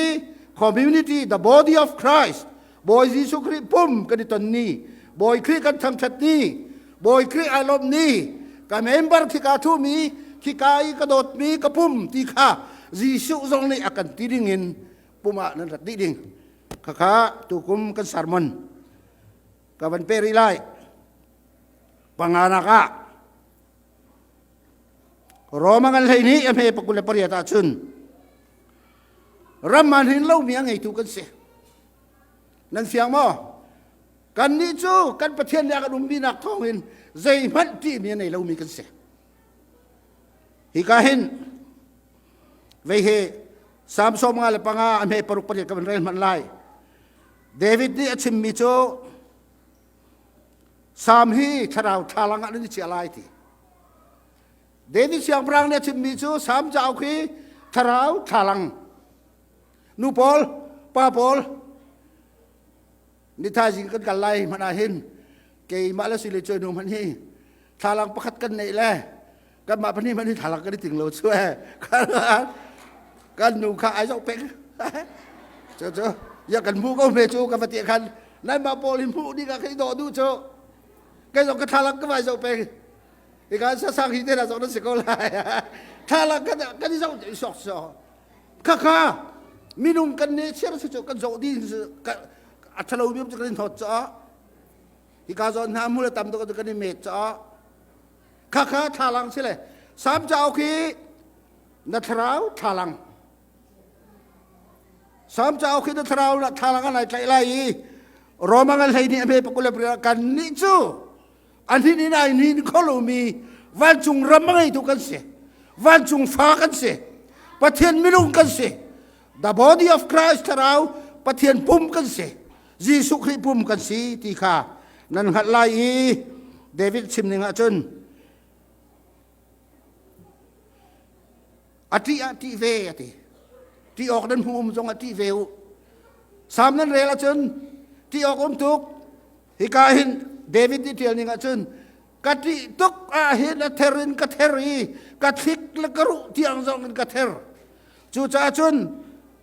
Speaker 1: community the body of Christ Bawi Jesuh Khrih pum kan i ton ni Bawi Khrih kan thangthat ni Bawi Khrih ai lawmh ni ka member khika thumi khika i ka dawtmi ka pum ti kha Jesuh zong nih a kan ti ding in pum ah nan rat dih ding khakha tukum kan sermon ka van pe rih lai panganak ah Roma ngan hlei nih a hme pakul le pariat ahcun ram an hin lomi a ngeitu kan si. Nan fiang maw? Kannih cu kan Pathian nih a kan ummi nak thawngin zeihmanh ṭihmi a nei lomi kan si. Hika hin vei hi Psalm 55 a hme paruk pariat ka van rel hmanh lai. David nih a chimmi cu Salm hi thlarau thlalang ah nan i chiah lai ti. David siangpahrang nih a chimmi cu Salm cauk hi thlarau thlalang. Nu pawl, pa pawl, ni thaizing kan kal lai hmanh ah hin keimah le sile cuai nu hmanh hi thlalang pakhat kan neih le kanmah pahnih hmanh hi thlalang kan i ting lo chu e kan nu kha ai zoh peng cu cu ya kan hmu ko hme cu ka va ti khan nan mah pawl hi hmuh ding ah khan i dawh duh cu kei zong ka thlalang ka vai zoh peng Ika sasang hi te na zong na si ko lai. Thlalang kan kan i zoh sok so. Khakha minung kan ne chiar si cu kan zoh ding a thalo mi cu kan in thot cha. Hika zawn hna mu le tam tuk kan i met cha. Khakha thlalang si le Sam chau khi na thlarau thlalang. Sam chau khi na thlarau thlalang an lai tlaih lai i Roma ngan hlei nih a me pakul kan nih cu a hnin in ai hnin kho lomi vancung ram a ngeitu kan si vancung fa kan si pathian minung kan si the body of Christ thlarau pathian pum kan si Jesuh Khrih pum kan si ti kha nan hngalh lai i David chim ning ahcun a ṭih ah ṭih ve a ti ṭih awk nan hmu um zong ah ṭih ve u Salm nan rel ahcun ṭih awk um tuk hika hin David nih ṭial ning ahcun ka ṭih tuk ah hin a ther in ka ther i ka thlik le ka ruh tiang zong in ka ther cucaah cun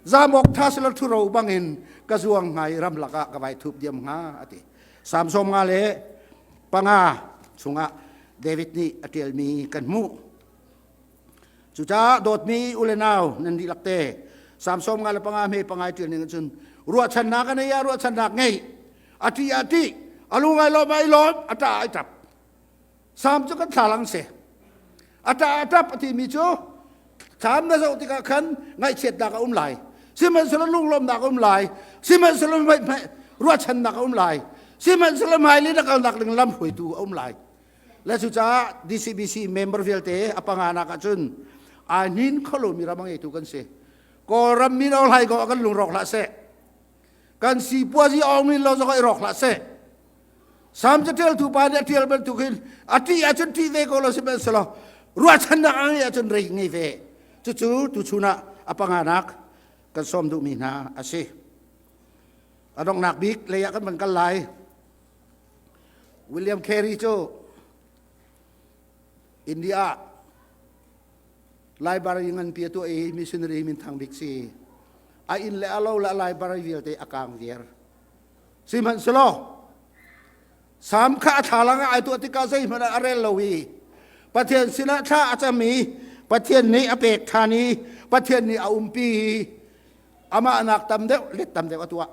Speaker 1: zamawk tha sila ṭhuro bangin ka zuang hnga i ramlak ah ka vai thup diam hnga a ti Salm 55 chungah David nih a ṭialmi kan hmuh Cucaah dawtmi u le nau nan dihlak te Salm 55 hme pangai ṭial ning cun ruahchannak a nei ah ruahchannak ngei a ṭih ah ṭih a lung ai lawm ai lawm a ṭah ai ṭap Salm cu kan thlalang si a ṭah a ṭap a timi cu thlam na zoh tikah khan ngaihchiatnak a um lai sihmanhsehlaw lunglawmhnak a um lai sihmanhsehlaw ruahchannak a um lai sihmanhsehlaw hmailei na kalnak ding lam hruaitu a um lai Le cucaah DCBC member vialte a panganak ahcun aa hnin kho lomi ram a ngeitu kan si. Kawlram min aung hlai ko kan lungrawk hlah seh. Kan sipuazi aung min lo zong i rawk hlah seh. Sam catialtu pa nih a tial bantuk hin a ṭih ahcun ṭih ve ko lo sihmanhsehlaw ruahchannak a ngeih ahcun rei ngei ve. Cucu tuchun ah a panganak kan sawm duhmi hna a si. A donghnak bik lei ah kan van kal lai. William Carey cu India ah library nganpi a tuah i missionary minthang bik si. A inn le a lo le a library vialte a kaang viar. Sihmanhsehlaw Sam kha a thlalang ah ai tuah tikah zeihmanh ah a rel lo i Pathian sinah thla a cam i Pathian nih a pek ṭhan i Pathian nih a umpi i amah nak tam deuh let tam deuh a tuah.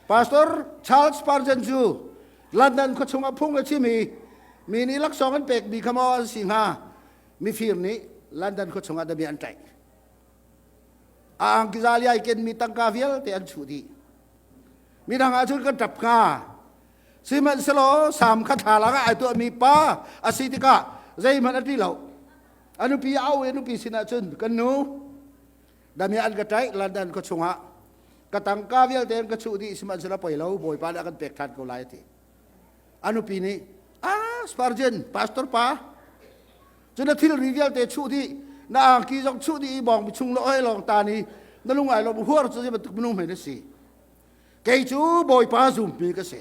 Speaker 1: Pastor Charles Spurgeon cu London khuachung ah phung a chim i mi nih laksawng an pekmi kha maw an si hnga mifir nih London khuachung ah dami an tlaih. A angkiza ai kenmi tangka vialte an chuh dih. Midang ahcun kan ṭap hnga. Sihmanhsehlaw sam kha thlalang ah ai tuahmi pa a si tikah zeihmanh a ṭi lo. A nupi a au i a nupi sinah cun kan nu dami an ka ṭaih London khua chungah ka tangka vialte an ka chuh dih sihmanhsehlaw poi lo Bawipa nih a kan pek ṭhan ko lai a ti. A nupi nih ah Spurgeon pastor pa cu na thilri vialte chuh dih na angki zong chuh dih i bawngbi chung lo oi lawng ta ni na lungai lo huar cu zei bantuk minung hme na si kei cu bawipa zumpi ka si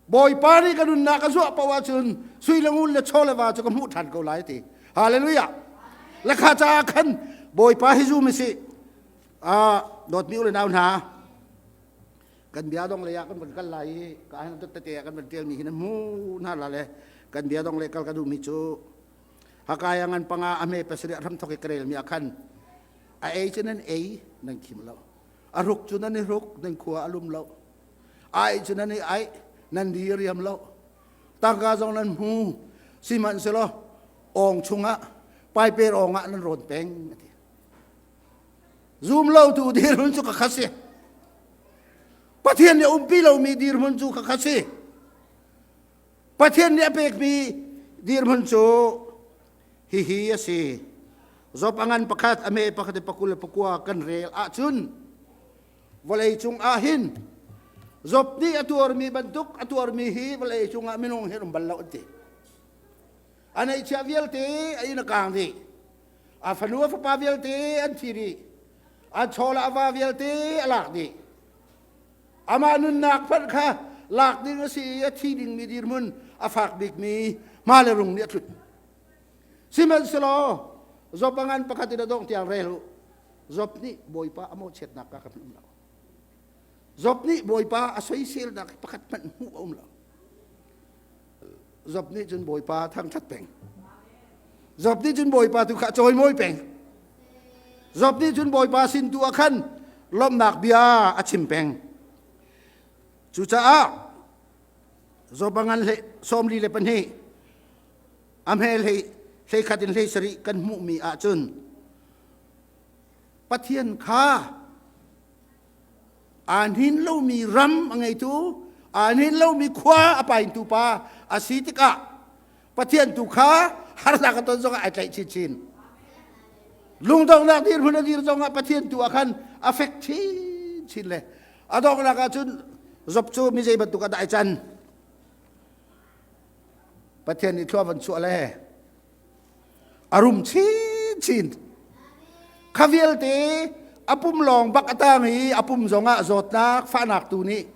Speaker 1: bawipa nih ka nunnak a zuah paoh ahcun sui le ngun le chaw le va cu ka hmuh ṭhan ko lai ti hallelujah lekha caah khan bawipa hi zum si dawtmi u le nau hna kan bia dong lei ah kan van kal lai i ka han tete ah kan van tial mi hi na mu na la le kan bia dong le kal ka duh mi cu hakaya ngan panga a me pasarih ram thok i karel mi akhan a ei cu nan ei nan khim lo a ruk cu nan i ruk nan khua a lum lo ai cu nan i ai nan di riam lo tangka zong nan hmu sihmanhsehlaw ong chungah paiper ong ah nan rawn peng ati Zum lotu dirhmun cu ka kha si. Pathian nih a umpi lomi dirhmun cu ka kha si. Pathian nih a pekmi dirhmun cu hihi a si. Job a ngan pakhat, a me pakhat i pakul le pakua kan rel ahcun vawlei cung ah hin Job nih a tuarmi bantuk a tuarmi hi vawlei cungah minung hi um bal lo an ti. A neihchiah vialte a inn a kaang dih. A fanu a fapa vialte an thi dih. A chaw le a va vialte a lak dih. Amah nunnak hmanh kha lak ding a si i a thi dingmi dirhmun a fak bikmi hma le rung nih a tlut. Sihmanhsehlaw Job a ngan pakhat in a dongh tiang rel u. Job nih Bawipa a mawhchiatnak ka kan um lo. Job nih Bawipa a soiselnak pakhat hmanh hmuh a um lo. Job nih cun Bawipa thangṭhat peng. Job nih cun Bawipa tu kha cawimawi peng. Job nih cun Bawipa sin tu ah khan lawmhnak bia a chim peng. Cucaah Job a ngan hlei sawmli le pahnih a hme hlei hlei khat in hlei sarih kan hmuhmi ahcun Pathian kha aa hnin lomi ram a ngeitu aa hnin lomi khua a paintu pa a si tikah Pathian tu kha harnak a ton zongah ai tlaih chinchin lungdonghnak dirhmun a dir zongah Pathian tu ah khan a fek chinchin le a donghnak ah cun Job cu mi zei bantuk a dai can Pathian nih thlua van chuah le a rum chinchin kha vialte a pum lawng bak a tang i a pum zongah zawtnak fahnak tu nih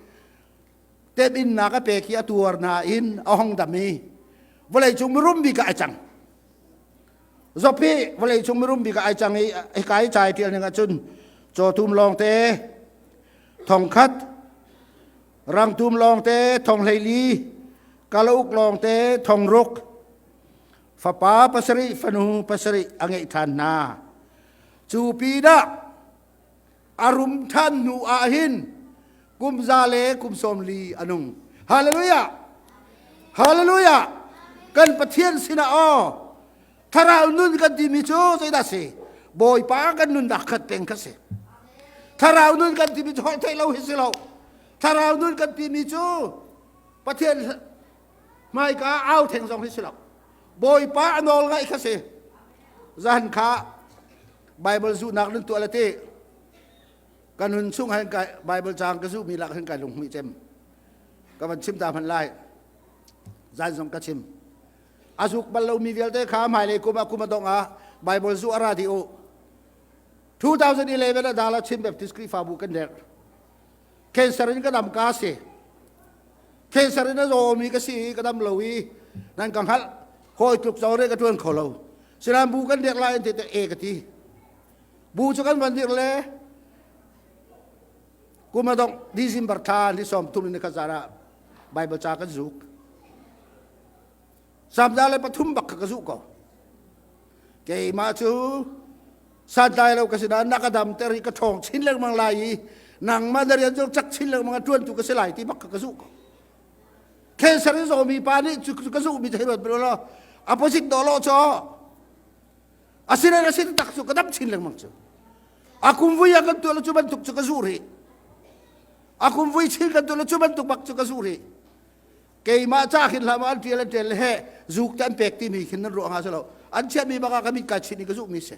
Speaker 1: temhinnak a pek i a tuar nain a hong dam i vawlei cung mirum bik ah ai cang Job hi vawlei cung mirum bik ah ai cang i hika i cai tial ning ahcun cawtum lawngte thongkhat rangtum lawngte thong hleili kalauk lawngte thongruk fapa pasarih fanu pasarih a ngeih ṭhan hna. Cu pinah a rum ṭhan hnu ah hin kum za le kum sawm li a nung. Hallelujah! Hallelujah! Kan Pathian sinah aw thlarau nun kan timi cu zeidah si? Bawipa kan nunnak khat peng kha si. Thlarau nun kan timi cu holh theih lo hi si lo. Thlarau nun kan timi cu Pathian hmaika au theng zong hi si lo bawipa a nawl ngaih kha si zan kha Bible zuhnak nan tuah le ti ka nun chung hin kai Bible caang ka zuhmi lak hin kai lunghmuih cem. Ka van chim ta hmanh lai. Zan zong ka chim. A zuk bal lomi vialte kha hmailei kum ah kum a dongh ah Bible zu a ra dih u. 2011 ah Dala Chin Baptist Khrihfabu kan dirh. Cancer in ka dam ka si. Cancer in a zawmi ka si i ka dam lo i nan ka hngalh. Hawi tluk zong re ka ṭuan kho lo. Sinain bu kan dirh lai an ti te e ka ti. Bu cu kan van dirh le kum a dongh December thla ni sawm thum in kha zan ah Bible ca kan zuk. Samza le pathum bak kha ka zuh ko. Keimah cu santlai lo ka si nain na ka damter i ka ṭhawng chin lengmang lai i nangmah na rian cu cak chin lengmang a ṭuantu ka si lai ti bak kha ka zuh ko. Cancer in zawmi pa nih cu ka zuhmi cu hei ruat bal law opposite dawh law caw asinain a si tak cu ka dam chin lengmang cu. A kum vui ah kan tuah lo cu bantuk cu ka zuh rih. A kum vui chin kan tuah lo cu bantuk bak cu ka zuh rih. Keimah ca khin hlah maw an ṭial an ṭial le he zuk te an pek timi khin nan ruah hnga si lo. An chiahmi bak ah ka mit kai chinh i ka zuhmi si.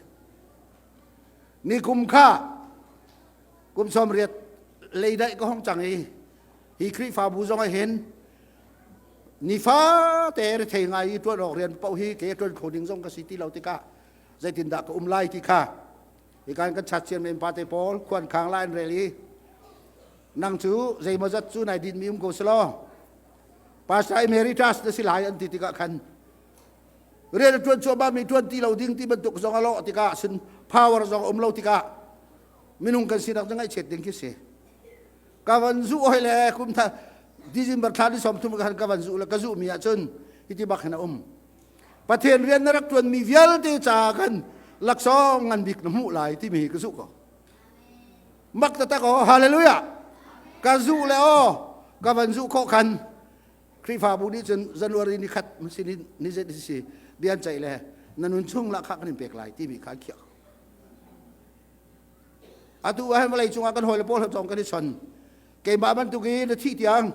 Speaker 1: Ni kum kha kum sawm riat leidaih ka hong cang i hi Khrihfabu zong ah hin nifa te rethei ngai i ṭuan awk rian paoh hi ke ṭuan kho ding zong ka si ti lo tikah zeitindah ka um lai ti kha hikan kan chat men pa te pawl khuan khang la an rel i nang cu zeimawzat cu nai dinmi um ko selaw pastor emeritus na si lai an ti tikah khan rian a ṭuan cuahmah mi ṭuan ti lo ding ti bantuk zong a lawh tikah sin power zong a um lo tikah minung kan sinak cu ngaihchiat ding khi si ka van zuh hoi le kum tha December thla ni sawm thum khan ka van zuh le ka zuh mi ahcun hiti bak hin a um Pathian rian na rak ṭuan mi vialte ca kan laksawng ngan bik na hmuh lai timi hi ka zuh ko mak taktak aw hallelujah ka zuh le aw ka van zuh khawh khan Khrihfabu nih cun January ni khat si ni ni zet si bian ceih le na nun chung lah kha kan in pek lai timi kha khiah atu ah vawlei cungah kan hawi le pawl zong kan i chon keimah bantuk i na thih tiang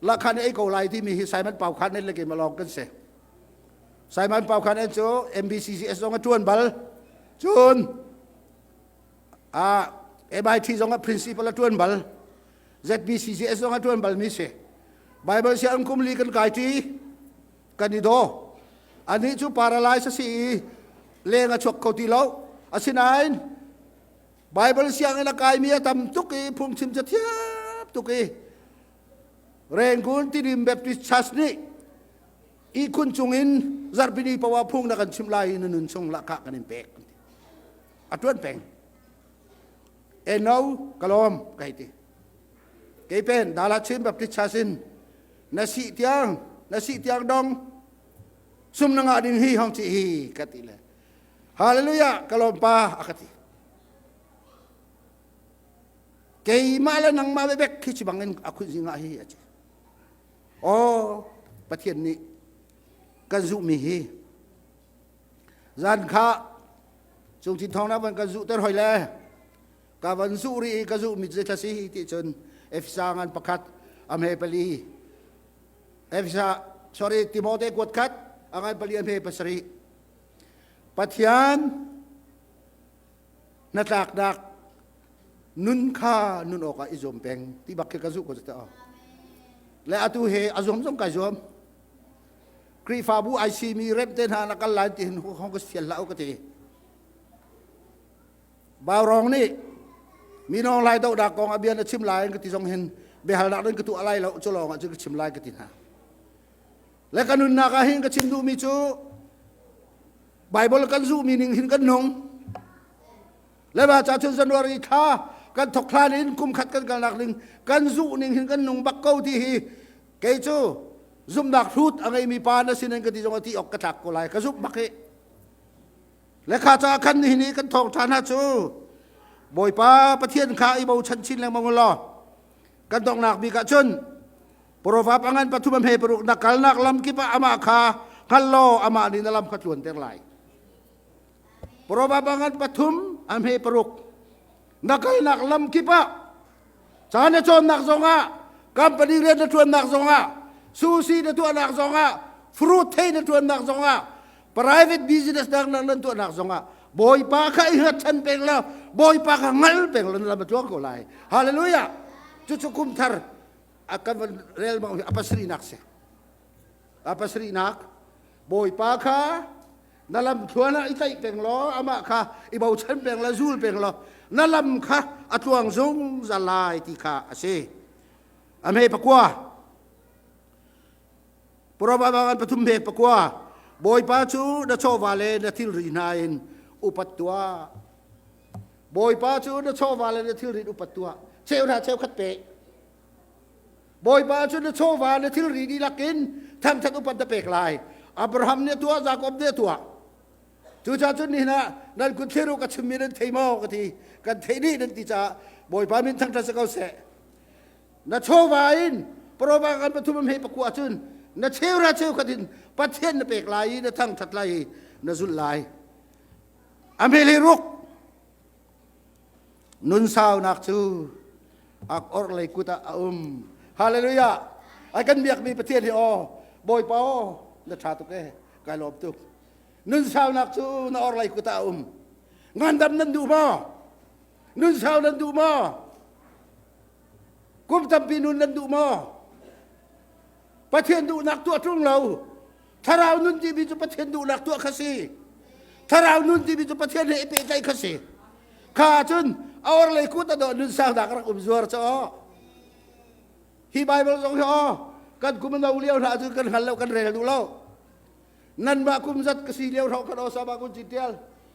Speaker 1: lakhan ei ko lai timi hi Simon Pau Khan le keimah lawng kan si Simon Pau Khan cu MBCCS zong a tuan bal cun MIT zong ah principal a ṭuan bal ZBCCS zong a ṭuan balmi si Bible sianginn kum li kan kai ṭi kan i daw anih cu paralyze a si i leng a chuak kho ti lo asinain Bible sianginn a kaimi a tam tuk i phungchim ca thiam tuk i Rangoon Tidim Baptist Church nih ihkhun cungin zarhpini poah phung na kan chimh lai i na nun chung lahkhah kan in pek a ṭuan peng eno ka lawm ka hei ti kei pen dala Chin Baptist Church in na si tiang na si tiang dong sum na ngah ding hi hong chi hi ka ti le hallelujah ka lawm pa a ka ti keimah le nangmah bebek khi chi bangin a khun zingah hi a ci aw Pathian nih kan zuhmi hi Zan kha cungchin thawng na van kan zuhter hoi le ka van zuh rih i ka zuhmi cu zeithla si ti cun Efesa ngan pakhat a hme pali Efesa sorry Timote kuat khat a ngan pali a hme pasarih Pathian hnatlaknak nun kha nun awkah i zuam peng ti bak khi ka zuh ko cu ta le atu he a zuam zong kai zuam Khrihfabu ai simi rem te hna na kal lai ti hin hong ka sial hlah u ka ti. Baurong nih minong lai dohnak kong a bia na chim lai ka ti zong hin biahalnak nan ka tuah lai lo cu lawng ah cun ka chim lai ka ti hna. Le ka nunnak ah hin ka chim duhmi cu Bible kan zuhmi ning hin kan nung. Le ma ca cun January thla kan thok hlan in kum khat kan kalnak ding kan zuh ning hin kan nung bak ko ti hi Kei cu zumhnak hrut a ngeimi pa na sinin ka ti zong a ti awk ka tlak ko lai ka zumh bak hi. Le kha caah khan nihin i kan thawngṭha hna cu Bawipa Pathian kha i bochan chin lengmang u law kan donghnak bik ah cun Proverb a ngan pathum a hme paruk na kalnak lam kip ah amah kha hngal law amah nih na lam kha tluanter lai. Proverb a ngan pathum a hme paruk na kalnak lam kip ah Ca na cawnnak zongah, company rian na ṭuannak zongah, sushi na tuahnak zongah, fruit thei na ṭuannak zongah, private business dang nan tuahnak zongah, Bawipa kha i hngatchan peng law Bawipa kha ngal peng law na lam a tluang ko lai. Hallelujah! Cucu kum thar a kan van rel bang a pasarihnak si. A pasarihnak Bawipa kha na lam thluan ah i tlaih peng law amah kha i bochan peng law zul peng law na lam kha a tluang zungzal lai ti kha a si. A hme pakua. Proverb pathum he pakua Bawipa cu na chawva le na thilri hna in upat tuah. Bawipa cu na chawva le na thilri in upat tuah. Cheu hna cheu khat pe. Bawipa cu na chawva na thilri dihlak in thangthat upat na pek lai. Abraham nih a tuah, Jakob nih a tuah. Cucaah cun nihin ah nan kut thlir u ka chimmi nan thei maw ka ti. Kan theih dih nan ti caah Bawipa min thangthat si ko seh. Na chawva in parova kan pathum he pakua cun na cheura cheu khat in Pathian na pek lai i na thangthat lai i na zulh lai. A hmel ruk nun saunak cu ak orh lei kut ah a um. Hallelujah. Ai kan biakmi Pathian hi aw Bawipa aw na tha tuk e kai lawm tuk. Nun saunak cu na orh lei kut ah a um. Ngandam nan duh maw? Nun sau nan duh maw? Kum tampi nun nan duh maw? Pathian duhnak tuah ṭung lo. Thlarau nun timi cu Pathian duhnak tuah kha si. Thlarau nun timi cu Pathian he i pehtlaih kha si. Kha cun a orlei kut a dawh nun saunak rak um zuar caw. Hi Bible zong hi aw kan kum no lio hna cu kan hngal lo kan rel duh lo. Nanmah kum zat ka si lio hrawng khan aw sama kun ci tial.